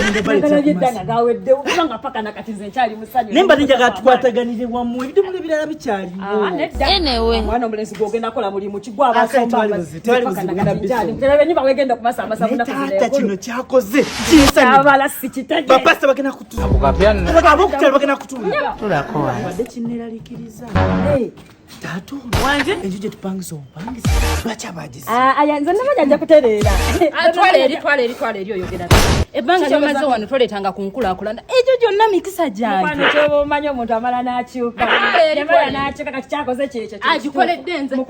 Nagala nga gaweddewo kubanga paka nakati nze nkyali musanyu. Naye mbadde njagala tukwataganire wamu, ebidomola ebirala bikyaliwo. Ah, nedda. Anyway. Omwana omulenzi gw'ogenda kola mulimu ki gwe Aka, abasomba tewali buzibu, tewali buzibu, ngenda bisoma. Enyumba wegenda okumasamasa Naye munaku zino taata enkulu. kino kyakoze kinsanyusa. Abala sikitege. Bapasita bagenda kutuula, ab'okukyalo bagenda kutuula. Wadde kinneeraliikiriza. Taata ono Wanje? enju gye tupangisa obupangisa lwaki abagizi? Ah, aya nze namanya nja kutereera. Ah, twala eri, twala eri, twala eri oyogera. Ebbanga lyomaze wano toleetanga ku nkulaakulana. Egyo gyonna mikisa gyange. Mukwano kyoba omanyi omuntu amala n'akyuka. Twala eri, Yamala twala eri. n'akyuka kati kyakoze kyekyo. Agikoledde nze. No.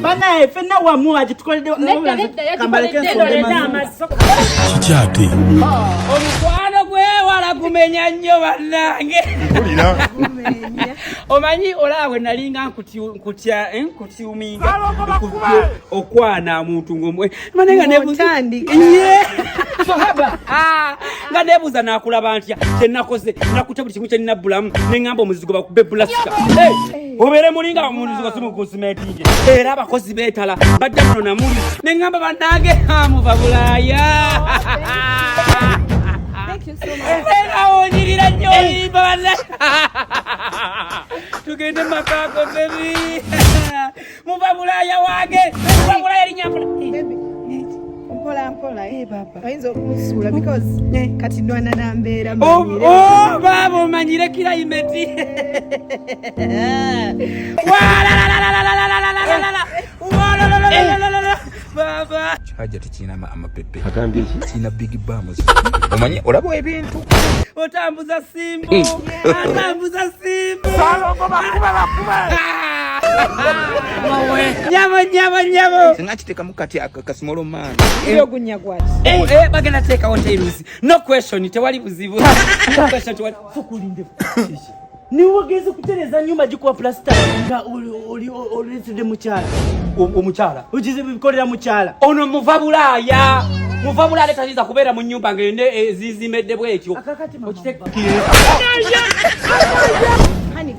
Banaye ffenna wamu agitukoledde. Nedda, nedda, Kambaleke yagikoledde. nsonge mazzi. Kiki ate? Omukwano gwewala gumenya nnyo bannange. Omanyi olaba bwe nalinga nkutya nkutyuminga okwana muntu ng'omwe mane nga nebuuza Ye! Ah, nga nebuuza nakulaba ntya kyenakoze nakutya buli kimu kyenina bulamu neŋŋamba omuzigo bakube bulasika. Obeere mulinga omuzigo simugusimetinge era abakozi beetala badda muno namuli neŋŋamba bannange muva Bulaaya. Era onyirira nnyo oyimba banna. Tugende makaako baby. Muva Bulaaya wange, muva Bulaaya linyampula. Mpola mpola, eh baba. Oyinza okumusuula because kati nwana na mbeera. Oh, oh, baaba omanyire climate. Walalalalalalalalalalala. Walalalalalalalala. Baba. Haja tekirina amapepe. Agambye ki? Kirina big bams. Omanyi olaba ebintu. Otambuza simbu. Atambuza simbu. Salongo bakube bakube. Nyabo nyabo nyabo. Singa kitekamu kati akasimolo man. Ebyogunya gwaki? Bagenda teekawo tiles. No question, tewali buzibu. No question, tewali. Fukulinde. Niwe wagenze kutereeza nyumba gikuba pulasita nga oleetedde mukyala. Omukyala. Ogize bikolera mukyala. Ono muva Bulaaya. Muva Bulaaya tayinza kubeera mu nnyumba nga yonna ezizimedde bw'etyo. Akakati mama. Honey,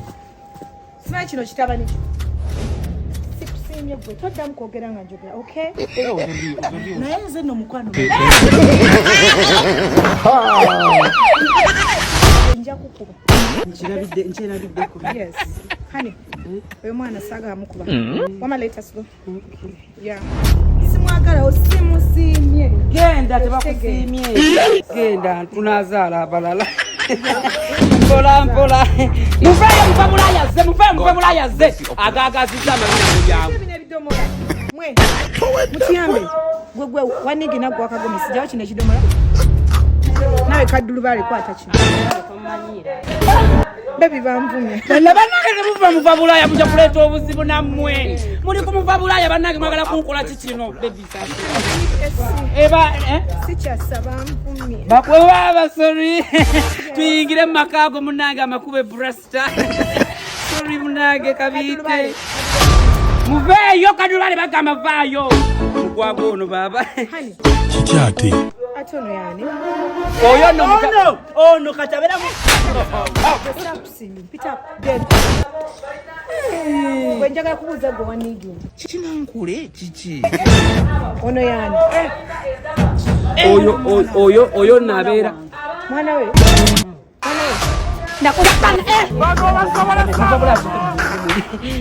simanyi kino kitabani kyo. Sikusiimye gwe, toddamu kwogera nga njogera, okay? Naye nze nno mukwano. Nja kukuba. Nkirabidde, nkyerabiddeko. Yes. Honey, oyo mwana saagala mukuba. Wama let us go. Yeah. Simwagalawo, simusiimye. Genda tebakusiimye. Genda tunazaala abalala. Mpola mpola. Muveeyo muva Bulaaya zze, muveeyo muva Bulaaya zze. Agaagazizza amabina mu byangu. Bino ebidomola. Mwe. Mutiyambe. Gwe gwe wanigi naggwa akagomesi. Jawo kino ekidomola. Nawe kaddulubaale kwata kino. Baby banvumye. Bonna bannange temuva muva Bulaaya mujja kuleeta obuzibu nammwe. Muli ku muva Bulaaya bannange mwagala kunkola ki kino? Baby Eba Sikyasa banvumye. Bakuba sorry. Tuyingire mu maka ago munnange amakube brasta. Sorry munnange kabiite. Muveeyo kadulale bagamba vaayo. Mugwago ono baaba. Honey, Kiki ate? ate ono yaani? Oyo nno Ono ono kati abeera mu Sakusiimye. Peter, dead. Gwe njagala kubuuza gwe wanigi. Kinankule kiki? Ono yaani? Oyo oyo oyo nno abeera. Mwana we.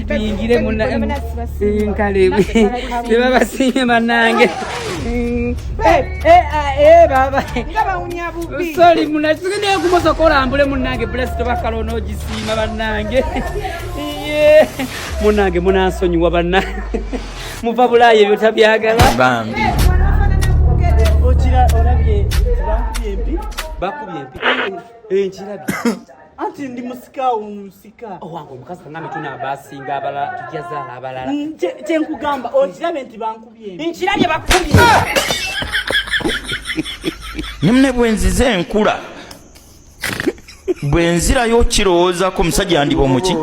Tuyingire muna nkale tebabasiimye bannange. Baba. Nga bawunya bubi. Sorry muna tugende kumosoka olambule munnange bless tobakala onoogisiima bannange. Ye. Munnange munansonyiwa bannange. Muva Bulaaya ebyo tabyagala. Bambi. Okira olabye bankubye empi. Bakubye empi. Nkirabye. Anti ndi musika omusika. Owange omukazi kangambe tunaabasinga abalala tujja zaala abalala. Kyenkugamba okirabye nti bankubye empi. Nkirabye bakubye. Nemune bwe nzize enkula bwe nzirayo kirowoozaako omusajja yandiba omuki?